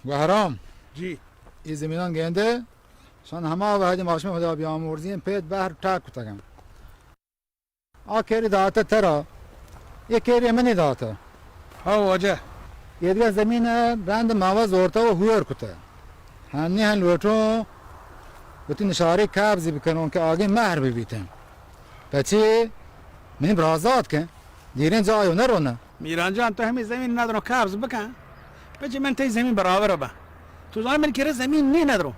گوهرام. جی. اے زمینان گندے، شان ہما وہدی ماشما خدا بیامرزی ایں، پید بہر ٹاک کتگن. آ کری داتا ترا، اے کری منی داتا. ہاں واجہ. اے دگہ زمین رند ماوا زورتا و ہور کتا. ہنی ہن لوٹوں وتی نشاری قبض بکنوں کہ آگے مہر ببیتیں. پچی منی برازات کن، دیریں جایو نرونہ. میران جان، تو ہمے زمین ندرو قبض بکن. پچی من تئی زمین برابر بہ. تو زان من کرے زمین نی ندرو.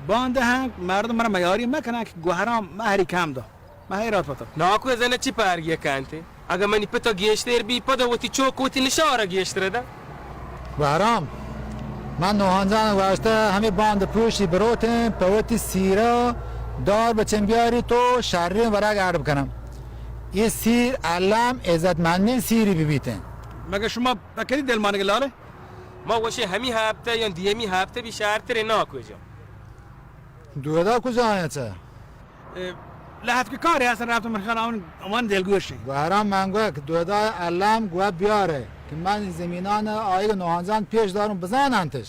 باند ہن مردم مرا میاری مکنن کہ گوہرام مہری کم دا. مہرات پتہ. ناکو زن چی پرگی کنتے؟ اگہ منی پتا گیشتر بی، پدا وتی چوک وتی نشارا گیشتر دا. گوہرام، من نوحان جان گوشتہ ہمے باند پوشی بروتیں، پہ وتی سیرا دار بچن بیاری تو شریں ورگ اڈ بکنم. اے سیر الم عزت مندیں سیری ببیتیں. مگہ شما پہ کدی دل مانگ لالے؟ ما وشے ہمی ہفتہ یا دیمی ہفتہ بی شرتر ناکو جا. دودا کجا آیا چہ؟ اے، لحد کہ کارے اصل رفت من خیال آون، آوان دلگوش ایں. گوہرام من گوہ کہ دودا الم گوہ بیارے کہ من زمینان آیگ نوحان جان پیش داروں بزاننتش.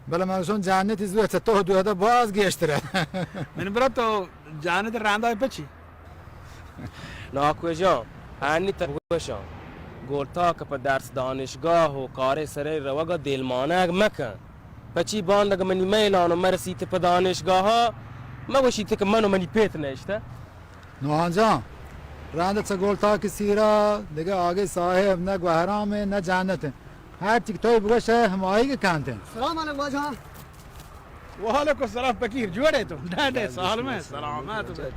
بلے من گوشوں جنتی زوی چہ تو دودا باز گیشترے. من برا تو جنت رندا پچی؟ ناکو جان، انی تر گوشاں، گلتاک پہ درس دانشگاہ و کارے سرے روگا دلمانگ مکن. پچی باند اگہ منی میلان و مرسیت پہ دانشگاہا، مگوشیت کہ من و منی پیت نشتہ. نوحان جان، رند چہ گلتاک سیرا دگہ آگے صاحب نہ گوہرام نہ جنت. ہر چی کہ تو بگوش ہمائی کہ کنت. سلام علیکم واجہ. وعلیکم السلام فقیر، جوڑے تو؟ ڈاڈے سالم ئے، سلامت بے.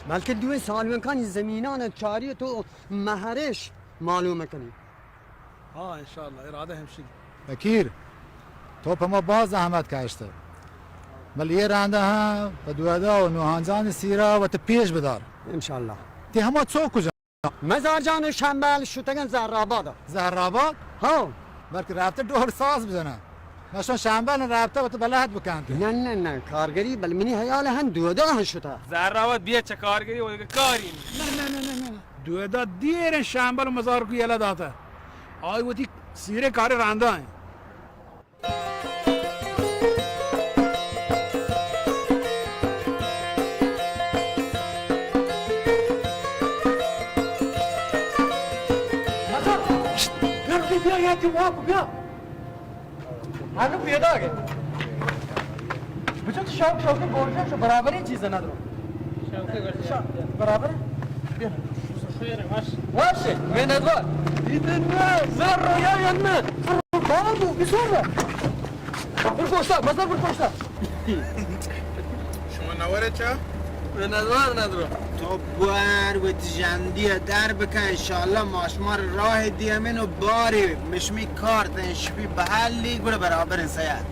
بلکہ دوئیں سالمکانی زمینان چاری تو مہرش معلوم کنی. ہاں، انشاءاللہ، ارادہ ہمشی. فقیر، تو پہ ما باز زحمت کشتہ، بلے یہ رندہ ہاں پہ دودا و نوحان جان سیرا وت پیش بدار. انشاءاللہ. تی ہما چوک کجا؟ مزار جان و شمبل شتگن زہرآباد. زہرآباد؟ ہاں. بلکہ رابطہ ڈول ساز بزنن. نشون شمبل رابطہ وت بلد بکنت. نہ، نہ، نہ، کارگری، بل منی حیال ہن دودا ہن شتا. زہرآباد بیا چہ کارگری و دگہ کاری. نہ، نہ، نہ، نہ، نہ. دودا دیر شمبل مزار کو یلہ داتا. آئی وتی سیرے کارے راندا ہیں. بیا، بیا، بیا، بیا، بیا. ہنو پیداگ ئے. بچو تو شوق، شوق گورجا شو برابریں چیز نہ درو. شوق گورجا. برابر. بیا. خیر، وش. وش، منتوار. ایدن نه، زر رو یا یا نه. زر رو بابا بو، بسور رو. برکوشتا، بزر برکوشتا. شما نوره چا؟ منتوار ندرو. تو بوار وتی جندی در بکن، انشاءاللہ ما شما را راه دیمین و باری مشمی کارت شپی بحالی گڑا برابر سیاد.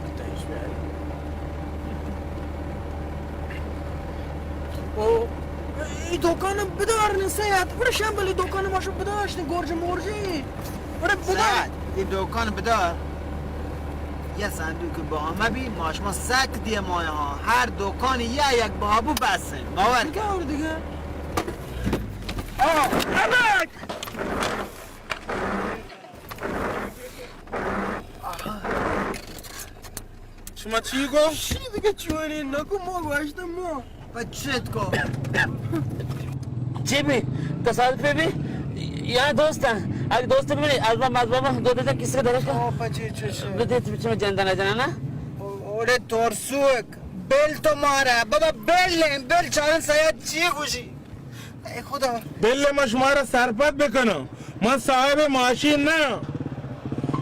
او، ای دکان بدار نه سیاد، برو شنبلی دکان ما شو بداشت گرج مرجی. برو بدار. سیاد، ای دکان بدار. یه صندوق با همه بی، ما شما سک دیه مایه ها. هر دکان یه یک بابو بسه. باور کن. بدار دیگه. آه، امک! شما چی گو؟ چی دیگه چوری نکو، ما گوشتم ما. پچت کو. چی بی؟ تصادفی بی؟ یا دوستان؟ اگه دوست بی، از ما، از ما گوده تا کسی که درش کن. آه، پچی چشه؟ دو تی چی جنده نجنه نه؟ اوڑے ترسوک. بل تو مارا. بابا بل لیں، بل چارن سیاد چی گوشی؟ اے خدا. بل من شما را سرپد بکنم. من صاحب ماشین نه.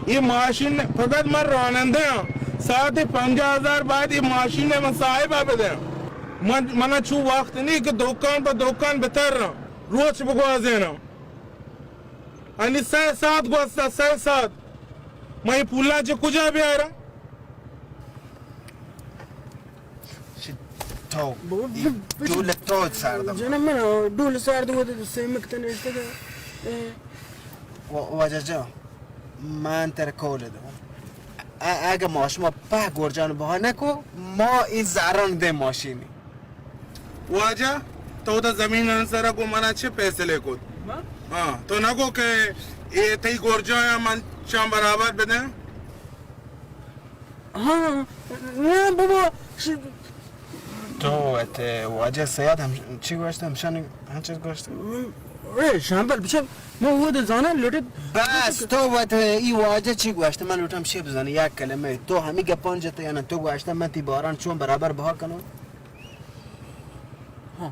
این ماشین فقط من راننده ام. ساعت پنجاه هزار باید این ماشین من صاحب بدم. من، من چو وقت نی که دکان به دکان بترم. روچ بگوازینم. انی سه ساعت گوسته، سه ساعت. من این پولا چه کجا بیارم؟ چی تو؟ بابا، ای ب-، ب-، ڈول تو سر دم. جنم من ڈول سر دو، تو سیمک تنشته. اه. و-، واجه جان، من تر کول دو. ا-، اگه ما شما په گرجان بها نکو، ما این زران ده ماشینی. واجه، تو دا زمین سر گو منا چه فیصله کت؟ من؟ ہاں، تو نگو کہ اے تئی گرجا یا من چان برابر بدن؟ ہاں، نہ بابا، ش-، تو ات واجہ سید ہم چی گوشت؟ ہمشانی ہنچ گوشت؟ اے شامبل بچار، ما وہ دے زاناں لوٹے۔ بس تو وت ای واجہ چی گوشت؟ من لوٹم شی بزانی یک کلمہ۔ تو ہمی گپان جتے یا نہ؟ تو گوشت من تی باران چون برابر بہا کنوں؟ ہاں۔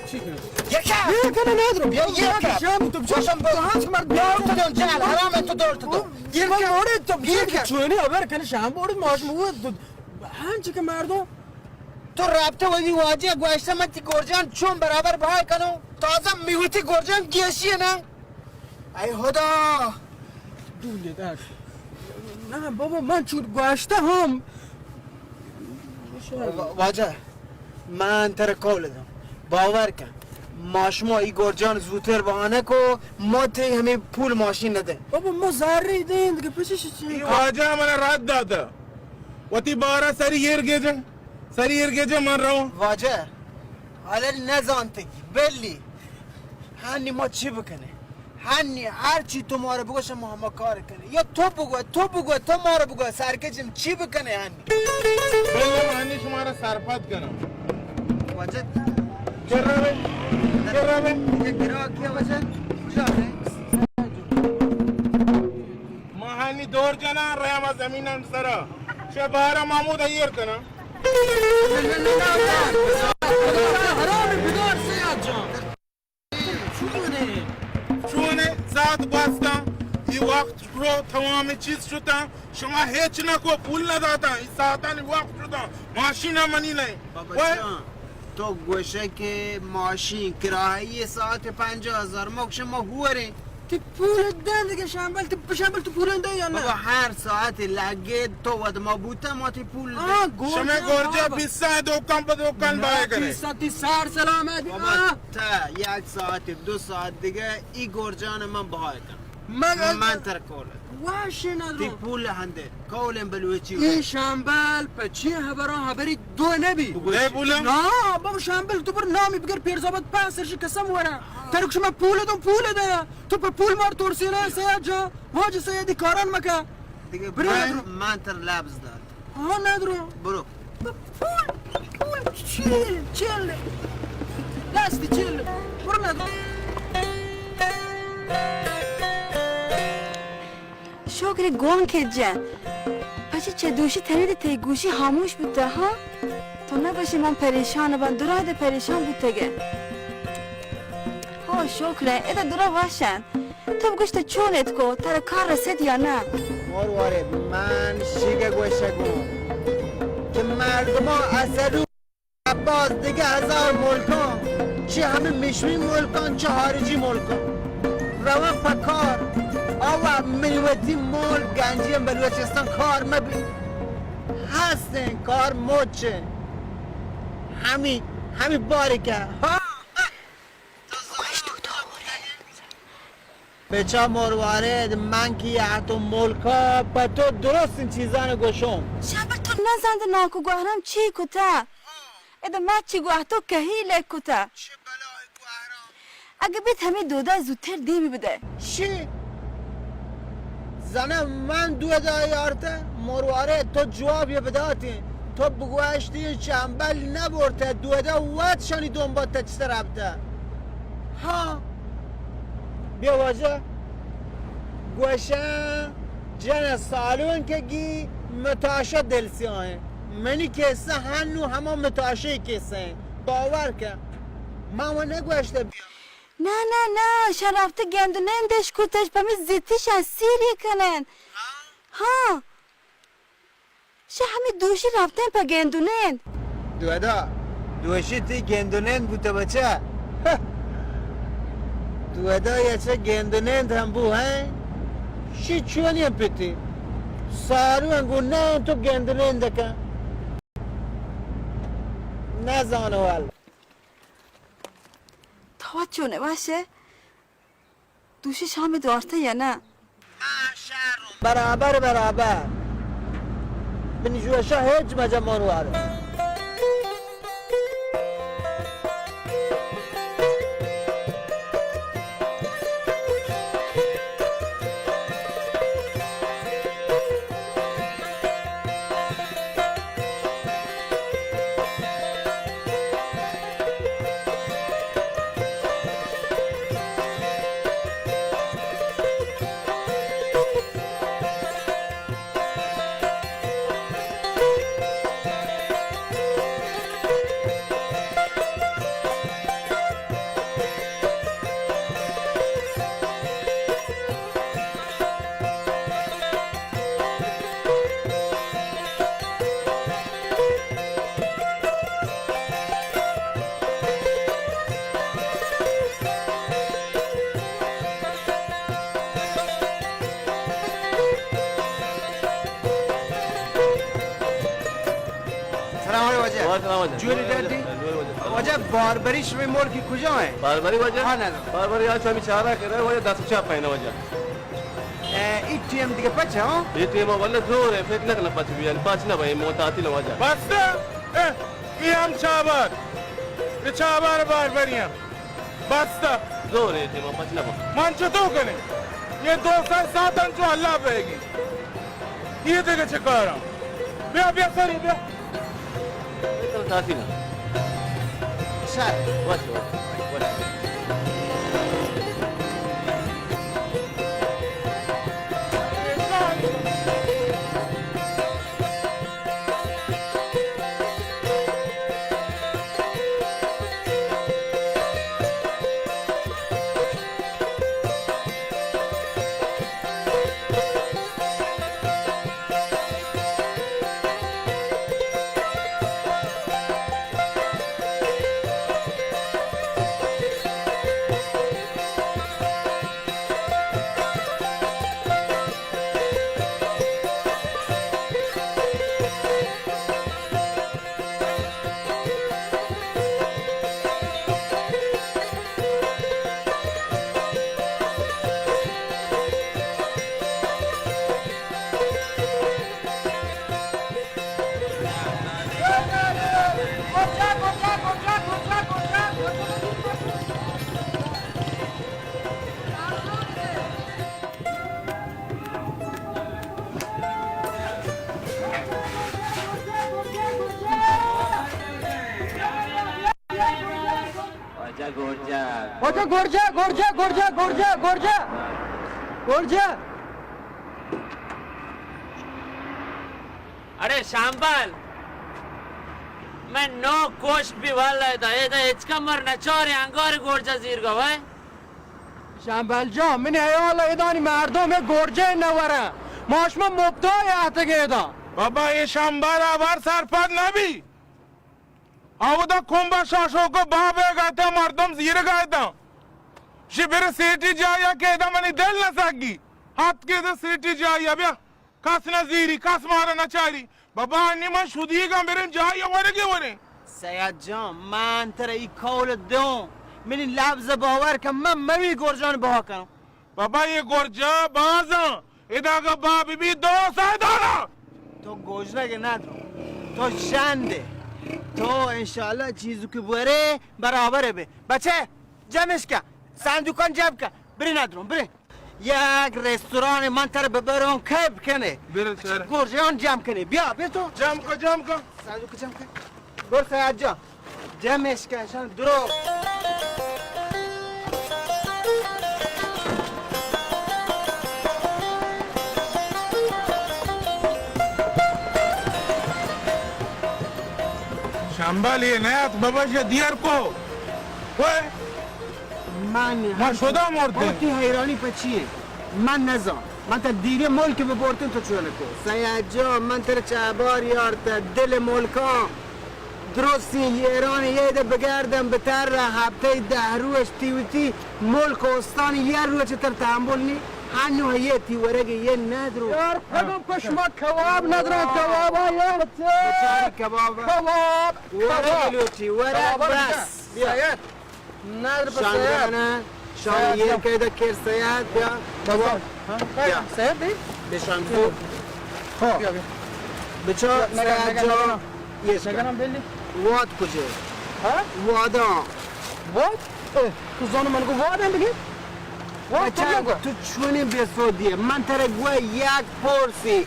چی کنم؟ یہ کیا؟ یہ کنم ندارم۔ یہ، یہ کیا؟ شام تو بچار۔ تو ہنچ مرد بیا تو دل جال حرام تو دور تو۔ یہ کیا؟ تو یہ کیا؟ چونی خبر کن شام بوڑ ماش مو۔ ہنچ کہ مردم تو رابطہ وی واجہ گوشتہ من تی گرجان چون برابر بہا کنوں؟ تازہ میوتی گرجان گیشی نا؟ اے خدا! دور دے دار۔ نہ بابا، من چون گوشتہ ہم۔ وا-، واجہ، من ترا قول دوں۔ باور کن۔ ما شما ای گرجان زوتر بہانہ کو، ما تی ہمیں پول ماشین ندیں۔ بابا، ما زری دیں، دیگہ پچی شی چی؟ ای واجہ منا رد داتا۔ وتی بارا سری ایر گیجن۔ سری ارگیجہ من رواں۔ واجہ، حالا نزانتگی، بلی۔ ہنی ما چی بکنیں؟ ہنی ہر چی تو مارا بگوش، ما ہما کار کنیں۔ یا تو بگو، تو بگو، تو مارا بگو، سرکچم چی بکنیں ہنی؟ بلی، ہنی شمارا سرپد کنم۔ واجہ۔ کرا بے، کرا بے۔ یہ گرا کیا واجہ؟ کجا بے؟ ما ہنی دور جناں، رحم زمینان سرا۔ شہ بارا محمود ایر کناں۔ حرام بدار سیاد جان۔ چونے؟ چونے؟ ساعت گوستاں، ای وقت رو تمام چیز شتاں، شما ہیچ نہ کو، پول نہ داتاں، ای ساعتانی وقت شتاں، ماشین منی نہیں۔ بابا جان، تو گوشے کہ ماشین کرایہ ساعت پنجاہ ہزار، ما گوشے ما ہوریں۔ تی پول دن دیگہ شامبل، تی شامبل تو پول دے یا نہ؟ بابا ہر ساعت لگے تو ود ما بوتا ما تی پول دے۔ ہاں، گورجا شمے گورجا بابا۔ بیسا دکان پہ دکان نہ، بائے کرے۔ بیسا تی سار سلامت۔ بابا ہاں۔ تا یک ساعت دو ساعت دیگہ ای گورجان من بہا کن۔ من من تر کول۔ واش ندرو۔ تی پول ہندے۔ کولیں بلوچی۔ اے شامبل پہ چی ہبراں ہبری دو نبی؟ دے پول۔ نا، بابا شامبل تو پر نامی بگر پیرزابت پاس سرشی قسم ورا۔ ترک شما پول دو پول دیا۔ تو پہ پول مار ترسینا سیاد جان۔ واجہ سیادی کاران مکا۔ دیگہ برو من، ندرو۔ من تر لبز دات۔ ہاں، ندرو۔ برو۔ پول، پول، چل، چل۔ دست چل۔ برو ندرو۔ شکر گون کہ جن۔ پچی چہ دوشی تنی دی تئی گوشی خاموش بوتا، ہاں؟ تو نہ گوشی من پریشان بان، درا دے پریشان بوتگے۔ ہو شکر، ادا درا واشن۔ تو بگوش تو چون اتکو، ترا کار رسید یا نہ؟ مروارید، من شیگہ گوشگوں کہ مردمان اصلو باز دگہ ہزار ملکان، چہ ہمے مشمی ملکان، چہ خارجی ملکان روان پہ کار۔ آوا منی وتی ملک گنجی بلوچستان کار مبی۔ ہستیں کار مچیں۔ ہمی، ہمی باریکہ۔ ہاں۔ بچا مروارید، من کہ اتوں ملکا پہ تو درستیں چیزان گوشوں۔ شابر تو نزانت ناکو گوہرام چی کتا؟ ادا مچی گوہ تو کہی لک کتا؟ چہ بلاہی گوہرام؟ اگہ بیت ہمے دودا زوتر دیمی بدئے۔ چی؟ زاناں من دودا یارتہ؟ مروارید تو جواب یے بداتیں۔ تو بگوشتی چمبل نبرتہ، دودا وت شانی دنبال تچتر ربتہ۔ ہاں۔ بیا واجہ۔ گوشاں جن سالونکگی متاشا دل سیاہیں۔ منی کسہ ہنو ہما متاشے کسہ ہیں۔ باور کن۔ من و نگوشتہ بیا۔ نہ، نہ، نہ، شان رفتہ گند و نندش کتش، پمی زیتی شان سیری کنن۔ ہاں۔ شہ ہمے دوشی رفتن پہ گند و نند۔ دودا، دوشی تی گند و نند بوتہ بچہ۔ دودا یا چہ گند و نند ہم بو ہیں۔ شی چونی ہم پتی۔ سارو انگو نہ تو گند و نند کن۔ نہ زانو ال۔ تو چونے واشے؟ دوشی شام دوارتہ یا نہ؟ برابر، برابر۔ من جوشا ہچ مجا مروار۔ سلام علیکم واجہ۔ وعلیکم السلام واجہ۔ جوڑ ئے ڈاڈی؟ جوڑ ئے واجہ۔ واجہ، باربری شمئے ملک کجا اِنت؟ باربری واجہ؟ ہاں، نہ۔ باربری آ چہ ہمے چارا کہ رہے واجہ، دست چپ اِنت واجہ۔ اے، اے ٹیم دگہ پچ اِنت، ہاں؟ اے ٹیم واللہ زور اِنت، فکر نہ کن پچ بیت، پچ نہ بیت، مو تعطیل اِنت واجہ۔ بس، اے، اے ہم چابہار، اے چابہار باربری اِنت۔ بس تا۔ زور اِنت، ما پچ نہ با۔ من چطور کنیں؟ اے دو سئے ساعت اِنت چو اللہ بیگی۔ اے دگہ چہ کار اِنت؟ بیا، بیا سری، بیا۔ تاثیر۔ سر۔ وش، وش، وش۔ واجہ گورجا۔ واجہ گورجا، گورجا، گورجا، گورجا، گورجا۔ گورجا۔ اڑے شامبل، من نو کوشک بی والا ادا، ادا ہچ کمر نچارے انگار گورجا زیرگا وے۔ شامبل جان، منی ہیال ءَ ادانی مردم اے گورجے نہ ورن۔ ما شما مپتا اتکگیں ادا۔ بابا، اے شامبل ءَ ہبر سرپد نہ بی۔ اودا کمبا شاشوک ءُ بابے گاتا مردم زیرگا ادا۔ شی بر سیٹی جایا کہ ادا منی دل نہ سگی۔ ہات کہ ادا سیٹی جایا بیا۔ کس نہ زیری، کس مارا نہ چاری۔ بابا، انی من شدیگاں، بریں جاہے ورگے وریں۔ سید جان، من ترا ای قول دوں، منی لبز باور کن، من ممی گرجان بہا کنوں۔ بابا، اے گرجا بازاں، ادا اگاں باب بی دو سئے دانا۔ تو گوجنگ نہ تو، تو شندے، تو انشاءاللہ چیزو کہ بورے برابر بے۔ بچے، جمعش کن، صندوقان جمع کن، بریں ندروں، بریں۔ یک رستوران من تر ببروں، کیف کنے۔ برو سر۔ گرجان جمع کنے۔ بیا، بیا تو۔ جمع کن، جمع کن۔ صندوق جمع کن۔ برو سید جان۔ جمعش کن، شان درو۔ شمبل یہ نیت بابا شا دیار کو۔ اوئے۔ من ما شدا مردیں۔ وتی حیرانی پہ چی اِنت؟ من نزان۔ من ترا دیریں ملک ببرتیں تو چون کو۔ سید جان، من ترا چہ بار یارت دل ملکاں۔ درستیں ایران یہ دے بگردم بتر ہفتہ دہ روچ تی وتی ملک و استان یہ روچ تر تحمل نی۔ ہنو یہ تی ورگ یہ ندرو۔ یار، کدوم پہ شما کباب ندرو، کباب یار۔ بچاری کباب۔ کباب۔ ورگ کباب۔ لوٹی، ورگ کباب بس۔ بیا۔ سید۔ ندر پہ سید۔ شان سید۔ شان سید یہ بیا۔ قید کر سید بیا۔ بابا۔ ہاں؟ بیا۔ سید دی؟ بشان تو۔ ہاں۔ بیا، بیا۔ بچا نگا، سید نگا، جان۔ نگا۔ یہ نگا نام بیلی۔ واد کجے؟ ہاں؟ واداں۔ واد؟ اے، تو زانو من کو واد ہیں بگی؟ واد بچا، کجا گا؟ تو چونی بے سودی ہے۔ من ترے گوہ یک پورسی۔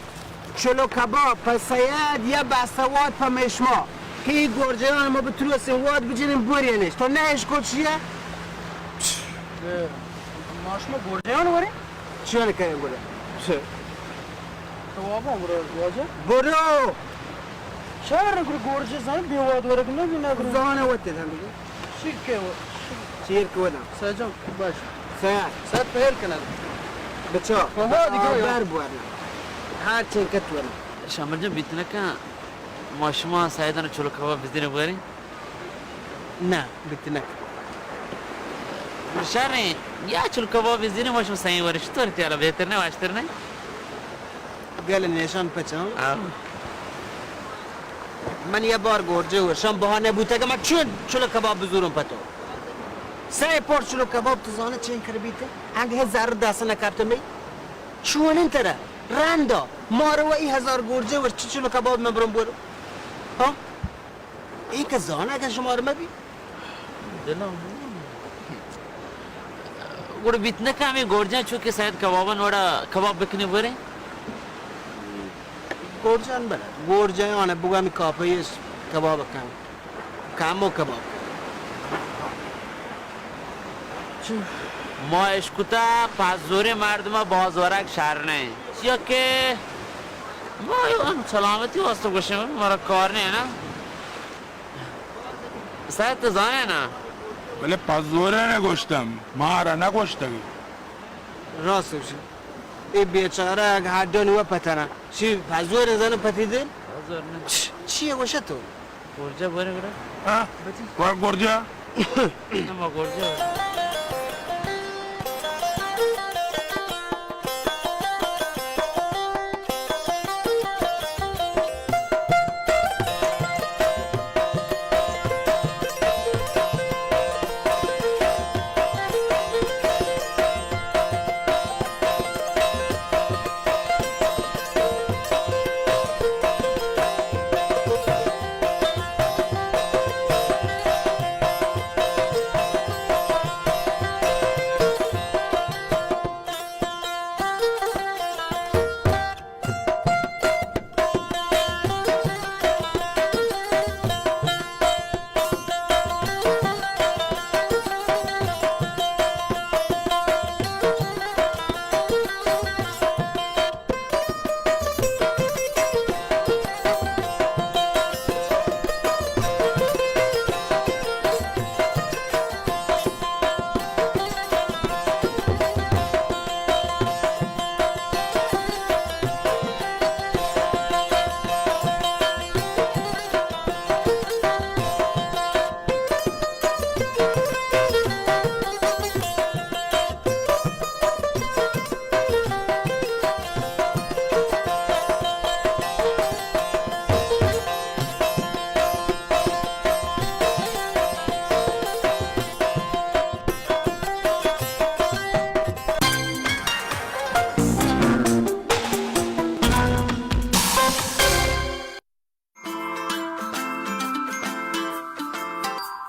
چلو کباب پہ سید یا بستہ واد پہ میشما کہ ای گرجیان ما بتروسیں واد بجنیں بورینش۔ تو نہ اشکو چیئے؟ اے، ما شما گرجیان وریں؟ چیان کہیں گرے؟ چے؟ کباباں برو واجہ۔ برو! شہر نکر گرجی زن بے واد ورگ نبی نہ برو۔ زانے وتے زندگی۔ شکے و-، شک۔ چیر کو وداں۔ سجم، باش۔ سیار۔ سر پہل کنگ۔ بچا۔ بابا دیگه آ، یا۔ بر بورنا۔ ہر چین کت ورنا۔ شامل جان بیت نکن، ما شما سیدان چلو کباب بزدین بگرین؟ نہ، بیت نکن۔ شریں، یا چلو کباب بزدین ما شما سین ورین، چطور تیارا بہتر نہ، واشتر نہ؟ گل نشان پچاں۔ آہ۔ من یه بار گورجه ورشان بهانه بوته که من چون چلو کباب بزورم پتو. سه پار چلو کباب تو زانه چین کر بیته؟ انگه هزار دست نکرته می. چونین تره رندا مارو ای هزار گورجه ور چی چلو کباب من برم برو؟ ها؟ این که زانه اگه شما رو مبی؟ دلم گوڑ بیت نہ کہ ہمے گورجاں چو کہ سید کباباں وڑا کباب بکنے برے؟ گورجاں بلے، گورجاں آنے بگا ہمے کافی اس کباب کن، کم و کباب کن. ما اشکتا پزورے مردم بازورگ شر نہ، چیا کہ ما ہم سلامتی واسطہ گوشیں، مارا کار نہ نا. سید تو زانے نا؟ بلے پزورے نہ گوشتم، مارا نہ گوشتگی. راست گوشی. اے بیچارہ اگہ ہڈانی و پتنا. چی پزور زن پتی دل؟ پزور نہ. چ-، چی گوشت تو؟ گورجا بورے گڑا. ہاں؟ بچی. ور گورجا. نہ ما گورجا.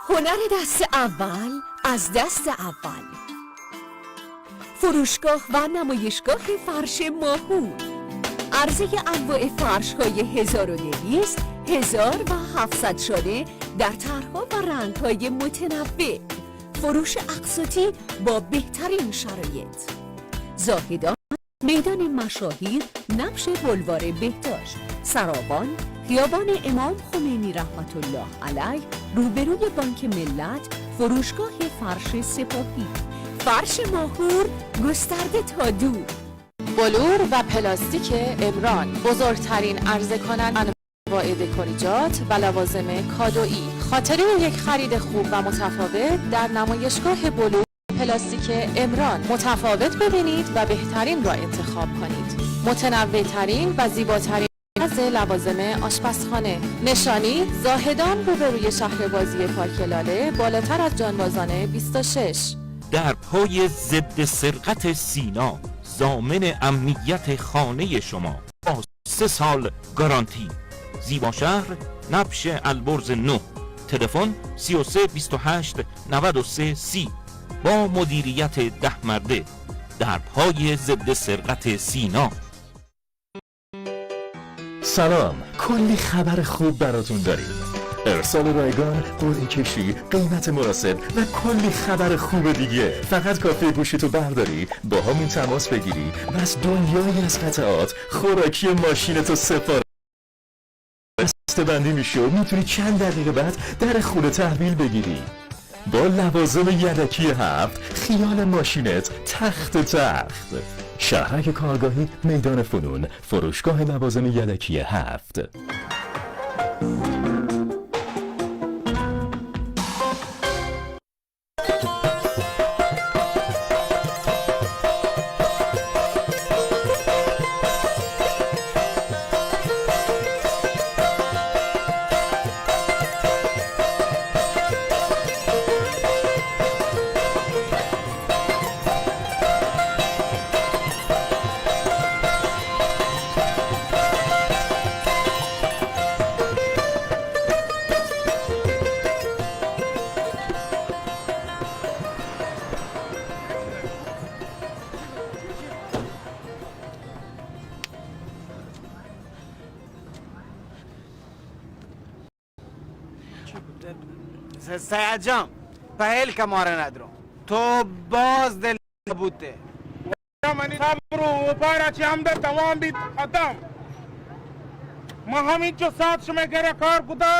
هنر دست اول از دست اول. فروشگاه و نمایشگاه فرش ماهور. عرضهٔ انواع فرش‌های هزار و دویست، هزار و هفتصد شانه در طرح‌ها و رنگ‌های متنوع. فروش اقساطی با بهترین شرایط. زاهدان، میدان مشاهیر، نبش بلوار بهداشت، سراوان، خیابان امام خمینی رحمت الله علیه، روبروی بانک ملت، فروشگاه فرش سپاهی. فرش ماهور، گسترده تا دور. بلور و پلاستیک عمران، بزرگترین عرضه کننده انواع دکوریجات و لوازم کادویی. خاطرهٔ یک خرید خوب و متفاوت در نمایشگاه بلور پلاستیک عمران. متفاوت ببینید و بهترین را انتخاب کنید. متنوع ترین و زیباترین از لوازم آشپزخانه. نشانی: زاهدان، روبروی شهر بازی پارک لاله، بالاتر از جانبازان بیست و شش. درب‌های ضد سرقت سینا، ضامن امنیت خانهٔ شما. با سه سال گارانتی. زیباشهر، نبش البرز نه. تلفن: سی و سه، بیست و هشت، نود و سه، سی. با مدیریت ده مرده. درب‌های ضد سرقت سینا. سلام، کلی خبر خوب براتون داریم. ارسال رایگان، قرعه کشی، قیمت مناسب و کلی خبر خوب دیگه. فقط کافیه گوشیتو برداری، با همون تماس بگیری، بس دنیایی از قطعات، خوراکی، ماشینتو سفارش، بسته‌بندی می‌شه و می‌تونی چند دقیقه بعد در خونه تحویل بگیری. با لوازم یدکی هفت، خیال ماشینت تخت تخت. شهرک کارگاهی، میدان فنون، فروشگاه لوازم یدکی هفت. سیاد جان، پہل کمارا ندرو، تو باز دل بوتے۔ منی صبر و اوپارا چہ ہمدا توام بیت ختم۔ من ہمینچو ساعت شمئے کرا کار کتا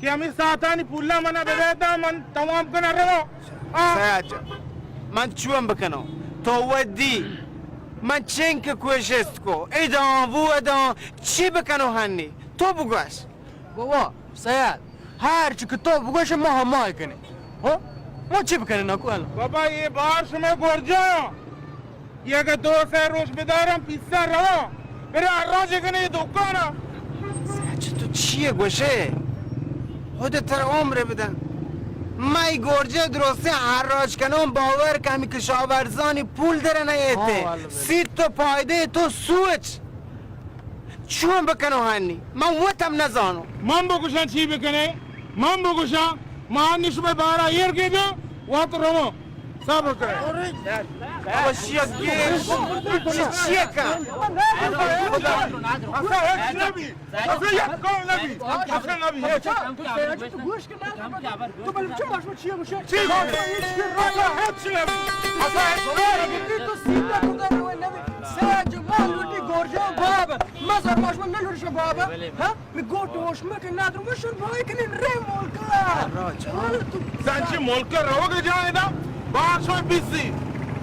کہ ہمے ساعتانی پولا منا ببیدا، من توام کنا رواں۔ آ۔ سیاد جان، من چون بکنوں؟ تو ودی، من چنک کوشست کو، اداں و اداں، چی بکنوں ہنی؟ تو بگوش۔ بابا، سیاد، ہر چی کہ تو بگوش، ما ہما کنیں۔ ہو؟ ما چی بکنیں ناکو الان؟ بابا، اے بار شمئے گرجاں۔ یک دو سئے روچ بداراں، پیسہ رواں۔ برے ہر روچ کنیں اے دکانا۔ سیاد جان، تو چی گوشے؟ خدا ترا عمر بدن۔ ما ای گرجے درستے ہر روچ کنوں، باور کہ ہمی کشاورزانی پول در نیتے۔ ہاں، واللہ۔ سیت تو پائدے تو سوچ۔ چون بکنوں ہنی؟ من وتم نزانوں۔ من بگوشاں چی بکنے؟ من بگوشاں، من ہنی شمئے بارا ایر گیجاں، وت رواں۔ صبر کن۔ بابا، شیا گیش۔ چی، چی کن؟ اصلا ہیچ نبی۔ اصلا یک کار نبی۔ اصلا نبی۔ ہیچ۔ تو بلے چه ماشما چیه گوشه؟ چی گوشه؟ هیچ راه هیچ نبی. اصلا هیچ کار نبی. تو سیده تو در روی نبی. سیاد جان، ما لوٹی گرجاں باب. ما زر ماشما نلوٹی شو باب. ها؟ می گوٹ ہوش مکن نادر مشن بای کنین رے مولکا. زن چی مولکا روگ جائے دا؟ بار شوی بیسی.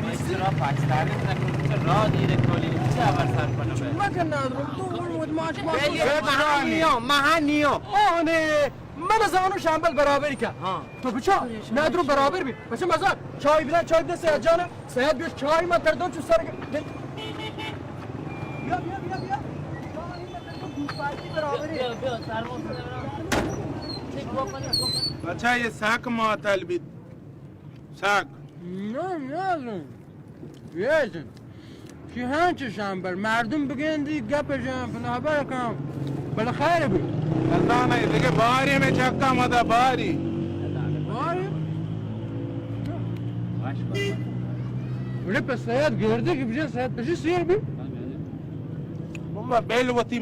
بیسی را پاکستانی نکن، چه را دیره کولی، چه خبر سر کنه؟ مکن نادر، تو اون ود ماش ماش. مها نیو، مها نیو. آنه. من زانو شامبل برابری کن. ها. تو بچا، نادرو برابر بی. بچا مزار، چای بدن، چای بدن سیاد جانا. سیاد بیش چای من تردون چو سر گ-، بیا، بیا، بیا، بیا. چای من تردون دو پارتی برابری. بیا، بیا، ترموز برابر. بچا، یہ ساک معطل بیت. ساک. نه، نه، نه. چی هنچ شامبل؟ مردم بگندی گپ جن، پناه بر کن. بل خیر بی. نزانه دیگه باری می چکا مدا باری. باری؟ ولی پس سید گرده که بجن سید پشی سیر بی. بابا بیل وتی.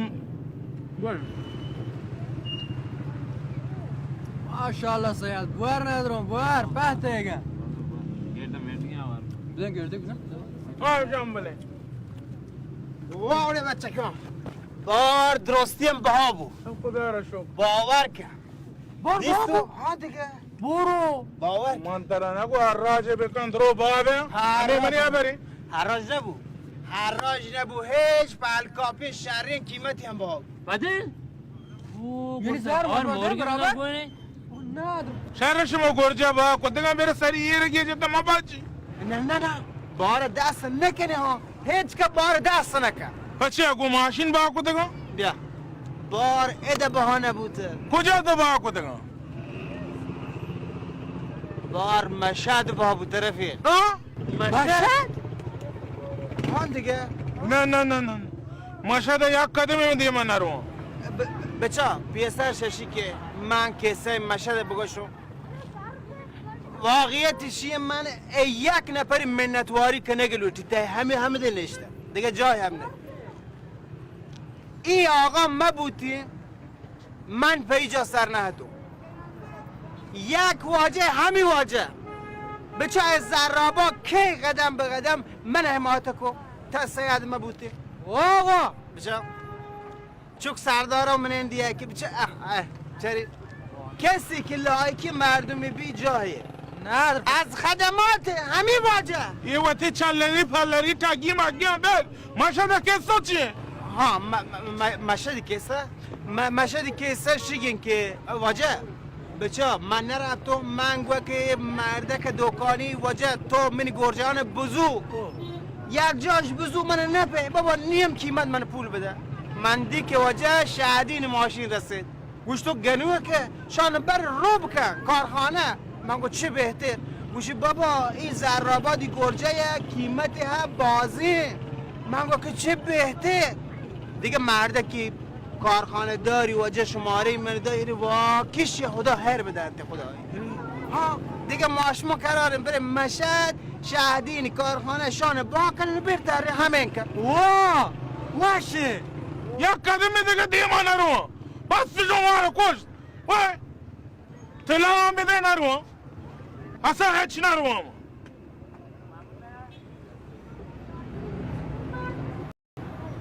بر. ماشاءالله سید، بر ندرم، بر، پهتیگه. گرده میٹنگ آوار. بزن گرده بزن. آه، جان بله. واوڑے بچکاں، بار درستی ہم بہا بو. خدا را شکر. باور کن. بار دیستو؟ بہا بو؟ ہاں دیگه. برو. باور کن. من ترا نگو ہر راجے بکن درو بابے. ہر ہمیں منی راجے. خبری. ہر راج نبو. ہر راج نبو. ہیچ پہل کاپی شرین قیمتی ہم بہا بو. بدل؟ او، یعنی گوشت زر آر مردم مورگی برابر؟ نگونے. شر شما گرجا با کتگاں، بر سری ایر گیجتا ما باچی. نه، نه، نه. بار دست نکنه ها. هیچ که بار دست نکن. پچه اگو ماشین با کتگاں؟ بیا. بار اده بهانه بوته. کجا تو با کتگاں؟ بار مشهد با بوته رفیق. ها؟ مشهد؟ هان دیگه. نه، نه، نه، نه. مشهد یک قدم دیما نرو. ب-، بچا، پیسر ششی که من کسه مشهد بگوشم. واقعیت شی من یک نفر منتواری کنگ لوٹی، ته همه، همه دل نشته. دیگه جای هم نه. ای آقا مبوتی، من پہ ای جا سر نہ اتوں. یک واجہ، ہمی واجہ. بچا اے زرابا کئے قدم بہ قدم من حمایت کو، تا سید مہ بوتے. واہ واہ. بچا چک سردارا منین دیا کہ بچا، اہ، اہ، چری. کسی کہ لائکی مردمی بی جاہے. نہ، از خدمات ہمی واجہ. یہ وتی چلری پلری ٹگی مگی ہم بل. مشہد قصہ چیه؟ ها، م-، م-، م-، مشهد قصه. م-، مشهد قصه شیگین که واجه. بچا، من نرفتم، من گوه که مردک دکانی واجه، تو منی گرجان بزو. یک جاش بزو من نپه، بابا نیم قیمت من پول بده. من دی که واجه شهدین ماشین رسید. گوشت تو گنوکه شان بر رو بکن کارخانه. من گو چه بهتر. گوشی بابا این زرآبادی گرجه یه قیمت ها بازی. من گو که چه بهتر. دیگه مردکی کارخانه داری واجه شماره من داری واکش خدا هر بدنت خدا. ها، دیگه ما شما قراریم بریم مشهد، شهدین کارخانه شان با کنن بهتر همین کن. واه، واشه. یک قدم دیگه دیما نرو. بس شما رو کشت. وای. سلام بدے نہ رواں. اصلاً ہچ نہ رواں.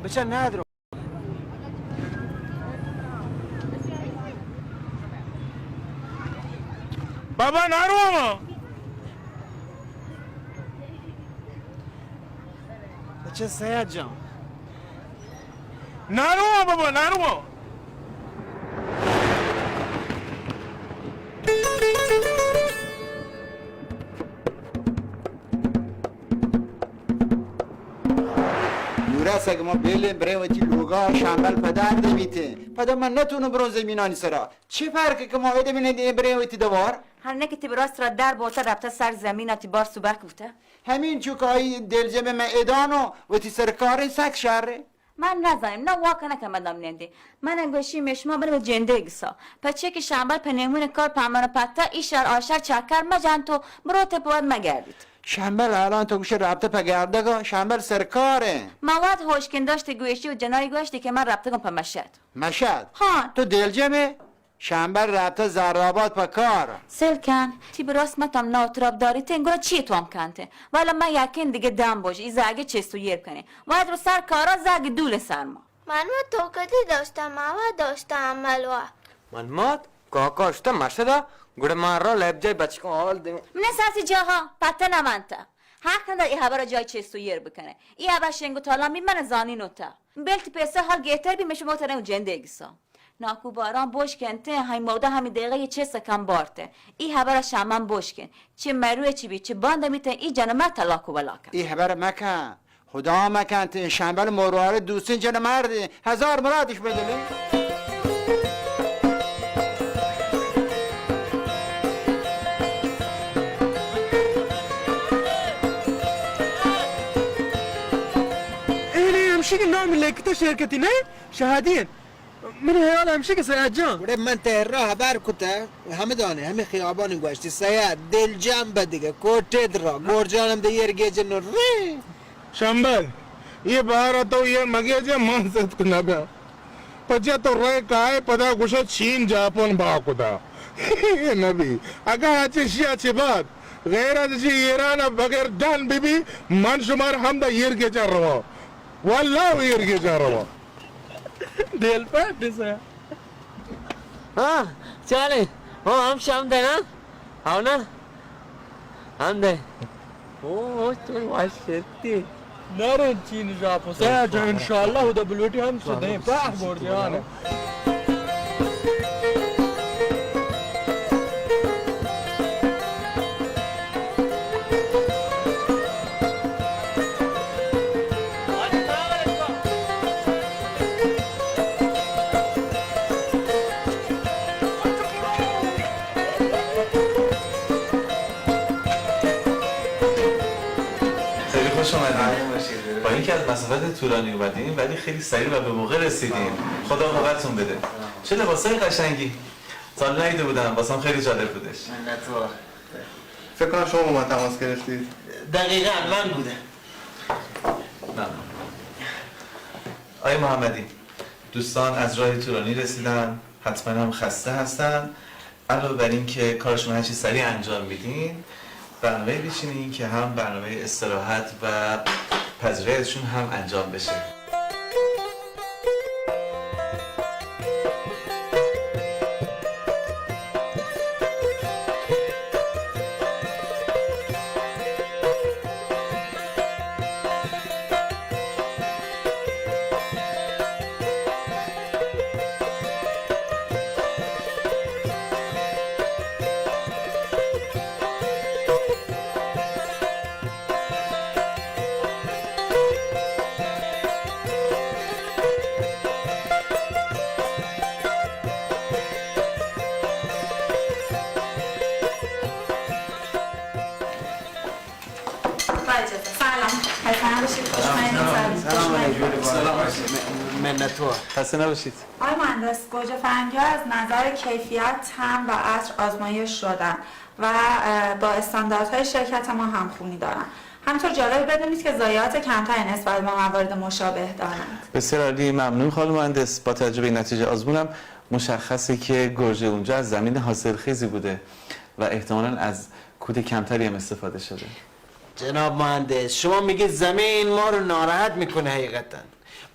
بچہ نہ درو. بابا نہ رواں. بچہ سید جان. نہ رواں بابا، نہ رواں. نورا سگ ما بیلیں برے وتی لوگا، شامبل پدار دے بیتے. پدا من نتونو برو زمینانی سرا. چی فرق کہ ما ایدے بنے دے برے وتی دوار؟ ہر نہ کہ تی براس ترا در بوتا رپتا سر زمین تی بار سبک بوتا. ہمین چوک آئی دلجم میں ایدانو وتی سرکاریں سک شر. من نزانم، نہ واکنہ کہ مدام نندی. من گوشی می شما بنو جندے گسا. پچے کہ شامبل پہ نیمون کار پامن پتا ای شر آ شر چکر مجن تو بروت پواد مگردیت. شامبل الان تو گوشی رابطہ پہ گردگا، شامبل سرکاریں. مواد ہوشکن داشت گوشی و جنای گوشتی کہ من رابطگم پہ مشد. مشد؟ ہاں. تو دلجمے؟ شامبل رابطہ زرآباد پہ کار. سیل کن، تی براس متم ناوتراب داریتیں، گڑا چی توام کنتیں؟ والا من یکین دیگہ دم بوش، ای زاگی چست و یر کنیں. واجب سر کارا زاگی دول سر ما. من ما تو کدی داشتم، ما وا داشتم عمل وا. من مات کاکا اشتہ مشدا، گڑا من را لیب جای بچکان حال دیوں. من ساسی جاہا پتہ نہ منتا. حق ندار ای حبر جای چست و یر بکنه. ای حبر شنگ و تالان بی من زانی نوتا. بلت پیسہ حال گہتر بی مش موتر جندے گسا. ناکو باران بوش کنتیں، ہمے مودا ہمے دقیقہ یہ چست کم بارتیں. ای حبر شامن بوش کن. چہ مروے چی بی، چہ باند میتیں، ای جن مر طلاق و ولا کن. ای حبر مکن. خدا مکنت، شمبل مروارید دوستین جن مردی، ہزار مرادش بدلے. اینی ہمشی کہ نام لکھتا شرکتی نہ، شہادی انت. منی ہیال ہمشی کہ سید جان. گڑے من تہ را حبر کتہ، ہمدانے، ہمے خیابانی گوشتی، سید، دلجم بدگہ، کوٹے درا، گورجانم دے یر گیجن نو رے. شمبل، یہ بار تو یہ مگیجے من ست کنگا. پچے تو رے کائے پدا گوشے چین جاپان با کتا. یہ نبی. اگا اچے شیا چے بات، غیر از چی ایران بغیر دن بی بی، من شمار ہم دا یر گیجا روا. واللہ یر گیجا روا. دل پر دسا. ہاں، چالے. ہو، ہم شام دے نا. ہاو نا. ہم دے. او، او، تو واش شرتی. نرن چین جاپو. سیا جان، انشاءاللہ، ہدا بلوٹی ہم سدیں. پاہ بور دیانے. خیلی خوش آمدید. با اینکه از مسافت طولانی اومدیم، ولی خیلی سریع و به موقع رسیدیم. خدا موقعتون بده. چه لباسای قشنگی. تا حالا ندیده بودم، واسم خیلی جالب بودش. منتوار. فکر کنم شما با من تماس گرفتید. دقیقاً من بودم. ممنون. آقای محمدی، دوستان از راه طولانی رسیدن، حتماً هم خسته هستن. علاوه بر این که کارشون هرچی سریع انجام میدین، برنامه بچینین که هم برنامهٔ استراحت و پذیراییشون هم انجام بشه. سلام. خسته نباشید. خوش آمدید. سلام. خوش آمدید. سلام. منتوار. خسته نباشید. آقای مهندس، گوجه فرنگی‌ها از نظر کیفیت، طعم و عطر آزمایش شدن و، اه، با استانداردهای شرکت ما همخوانی دارن. همینطور جالب بدونید که ضایعات کمتری نسبت به موارد مشابه دارند. بسیار عالی، ممنون خانم مهندس. با توجه به این نتیجه آزمونم مشخصه که گرجه اونجا از زمین حاصلخیزی بوده و احتمالاً از کود کمتری هم استفاده شده. جناب مهندس، شما میگید زمین ما رو ناراحت می‌کنه. حقیقتاً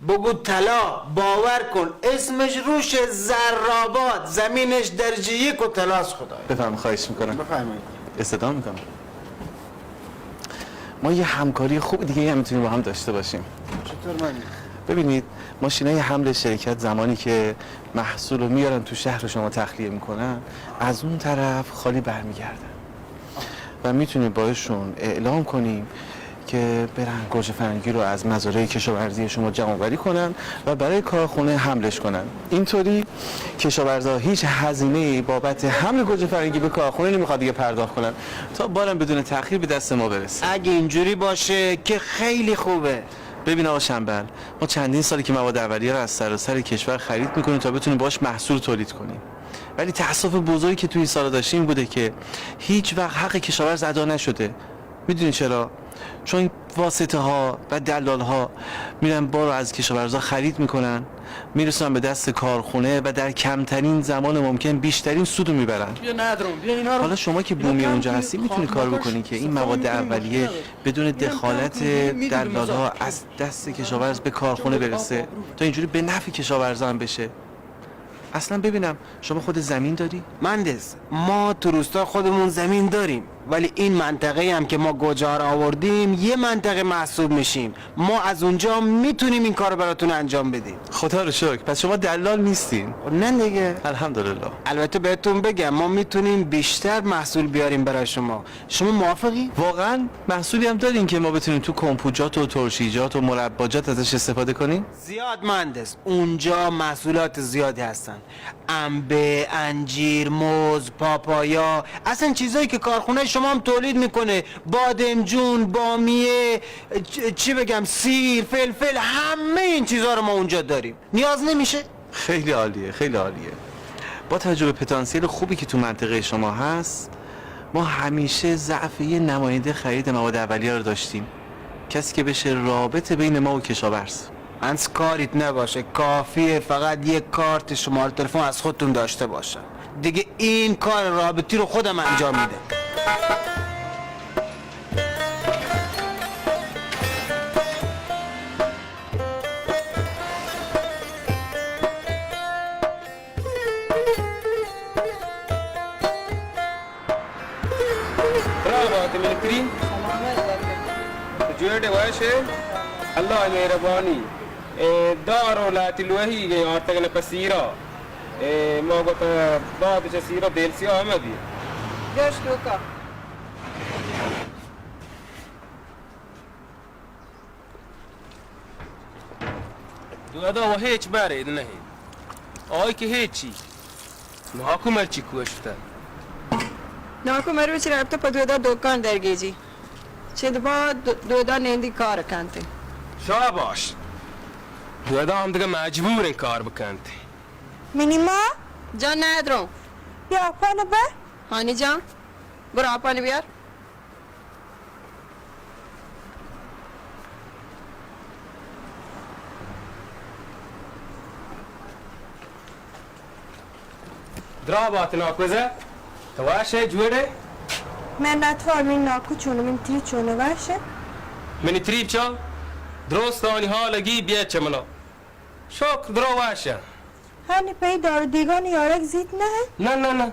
بگو طلا، باور کن اسمش روش زرآباد، زمینش درجه یک و طلاست. خدایا. بفرمایید، خواهش می‌کنم. بفرمایید. استدعا می‌کنم. ما یه همکاری خوب دیگه هم می‌تونیم با هم داشته باشیم. چطور مهندس؟ ببینید، ماشینای حمل شرکت زمانی که محصول رو میارن تو شهر شما تخلیه می‌کنن، از اون طرف خالی برمیگردن و می‌تونیم باهاشون اعلام کنیم که برن گوجه فرنگی رو از مزارع کشاورزی شما جمع آوری کنن و برای کارخونه حملش کنن. اینطوری کشاورزا هیچ هزینه‌ای بابت حمل گوجه فرنگی به کارخونه نمیخواد دیگه پرداخت کنن تا بارم بدون تأخیر به دست ما برسه. اگه اینجوری باشه که خیلی خوبه. ببین آقا شنبل، ما چندین سالی که مواد اولیه رو از سراسر کشور خرید می‌کنیم تا بتونیم باش محصول تولید کنیم، ولی تأسف بزرگی که تو این سالا داشتیم این بوده که هیچ وقت حق کشاورز ادا نشده. می‌دونی چرا؟ چون واسطه ها و دلال ها میرن بار رو از کشاورزا خرید می‌کنن، میرسونن به دست کارخونه و در کمترین زمان ممکن بیشترین سود رو میبرن. بیا ندرم، بیا اینا رو، حالا شما که اینا بومی کم اونجا کن، هستی میتونی کار بکنی که این مواد اولیه بدون دخالت دلال ها از دست کشاورز به کارخونه برسه تا اینجوری به نفع کشاورزان بشه. اصلاً ببینم، شما خود زمین داری؟ مهندس، ما تو روستا خودمون زمین داریم، ولی این منطقه هم که ما گوجه ها رو آوردیم، یه منطقه محسوب میشیم. ما از اونجا می‌تونیم این کار رو براتون انجام بدیم. خدا رو شکر، پس شما دلال نیستین؟ نه دیگه. الحمدلله. البته بهتون بگم، ما می‌تونیم بیشتر محصول بیاریم برای شما. شما موافقی؟ واقعاً محصولی هم دارین که ما بتونیم تو کمپوجات و ترشیجات و مرباجات ازش استفاده کنیم؟ زیاد مهندس، اونجا محصولات زیادی هستن. انبه، انجیر، موز، پاپایا، اصلاً چیزایی که کارخونه شما هم تولید می‌کنه، بادمجون، بامیه، چ-، چی بگم، سیر، فلفل، همهٔ این چیزها رو ما اونجا داریم. نیاز نمیشه؟ خیلی عالیه، خیلی عالیه. با توجه به پتانسیل خوبی که تو منطقهٔ شما هست، ما همیشه ضعف یه نماینده خرید مواد اولیه رو داشتیم، کسی که بشه رابط بین ما و کشاورز. انس کاریت نباشه، کافیه فقط یه کارت شمارهٔ تلفن از خودتون داشته باشه. دیگه این کار رابطی رو خودم انجام می‌دم. برابر، تو منی تری؟ جوڑ ئے، وش ئے؟ اللہ ءِ مہربانی. اے دار و لہتی لوہی گئے آرتگ نہ پسیرا. اے ما گوت بعد چہ سیرا دیل سیاہ ہمے بی. گشت کا. دودا و ہچ بارے نہ. آئی کہ ہچی. ناکو مرچی کوشتہ. ناکو مروچی رپتہ پہ دودا دکان درگیجی. چد بعد دو-، دودا نیندی کار کنتے. شاباش. دودا ہم دگہ مجبور ہیں کار بکنتے. منی ماں. جان نہ درو. بیا پن بہ. ہانی جان. برو آپانی بیار. درا بات ناکوزہ، تو وش ئے، جوڑ ئے؟ منت وار، منی ناکو چون، منی تری چون، وش ئے؟ منی تری چا؟ درستانی حال گی بیا چہ منا. شکر، درو وش ئے. ہنی پہ دار و دیگانی یارگ زیت نہ؟ نہ، نہ، نہ.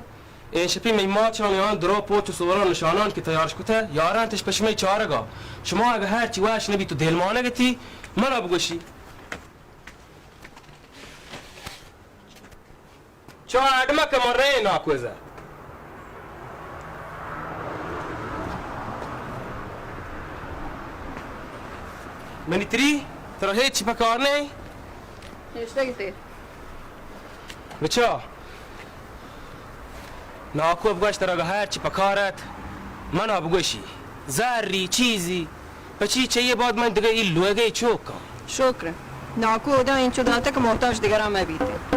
اے شپی مئی ماچ ہم یان درو پوچ و سوران نشانان کہ تیارش کتہ، یارانتش پہ شمئی چارگا. شما اگہ ہرچی وش نبی تو دلمانگ تی، منا بگوشی. چا اڈ مکہ، من رئیں ناکوزہ. منی تری، ترا ہچ پکار نہ؟ نشتگی تے. بچا، ناکو بگوش ترا اگہ ہرچی پکار ات، منا بگوشی. زری، چیزی. پچی چہ اے بعد من دگہ اے لوگئے چوک آں. شکر. ناکو ادا انچو داتہ کہ محتاج دگراں مہ بیت.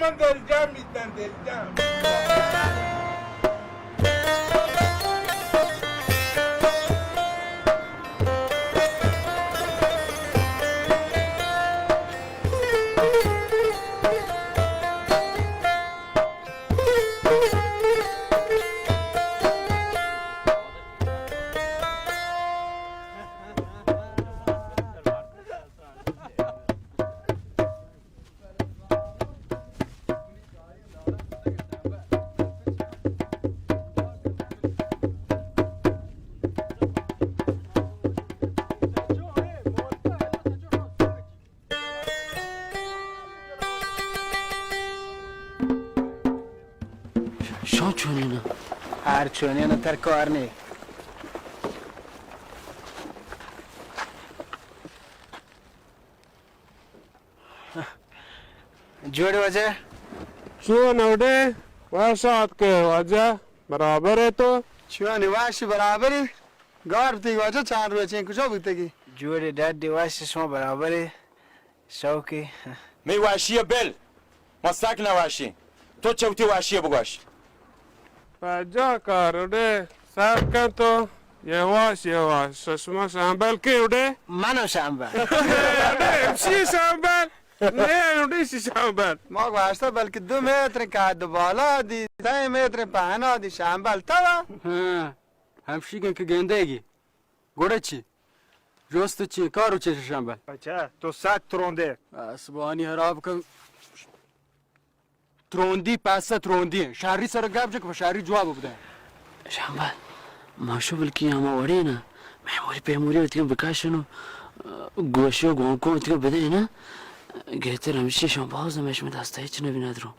من دلجم بیتن، دلجم. شان چونین؟ ہر چونین، تر کار نی. جوڑ ئے واجہ؟ چون ئے وڑے؟ وش آتکے واجہ، برابر ئے تو؟ چون ئے وش، برابر ئے؟ گار بوتگی واجہ، چند روچ ایں کجا بوتگی؟ جوڑ ئے، ڈڈ ئے، وش ئے، شما برابر ئے؟ شوقی. مئی واشی ءَ بل، ما سک نہ واشیں. تو چہ وتی واشی ءَ بگوش. پجا کار اڑے سر کن تو، یواش یواش. شما شامبل کے اڑے؟ منو شامبل. اڑے ہمشی شامبل. نے اڑے شی شامبل. ما گوشتا بلکہ دو متر قد بالا دی، سہ متر پہنا دی شامبل تو. ہاں، ہمشی کہ گندے گی. گڑا چی؟ جست چی؟ کارو چی شامبل؟ اچھا، تو سک تروندے. اسبانی حراب کن. تروندی، پسہ تروندی. شہری سر گپ جک، شہری جواب بدے. شامبل، ما شو بلکی ہما وڑے نا. میموری پیموری وتیاں بکاشنو. گوشی و گونکو وتیاں بدے نا. گہتر ہمشی شما باز ہمیش میں دستا ہچ نبی ندرو.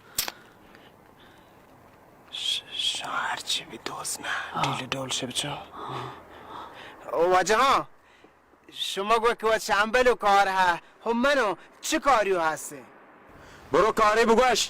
ش-، شما ہرچی بی دوست نہ، ہاں. ڈیل ڈول شے بچو. ہاں. او واجہ ہاں، شما گو کہ وت شامبل و کار ہا، ہم منو چی کاریو ہستے؟ برو کارے بگوش،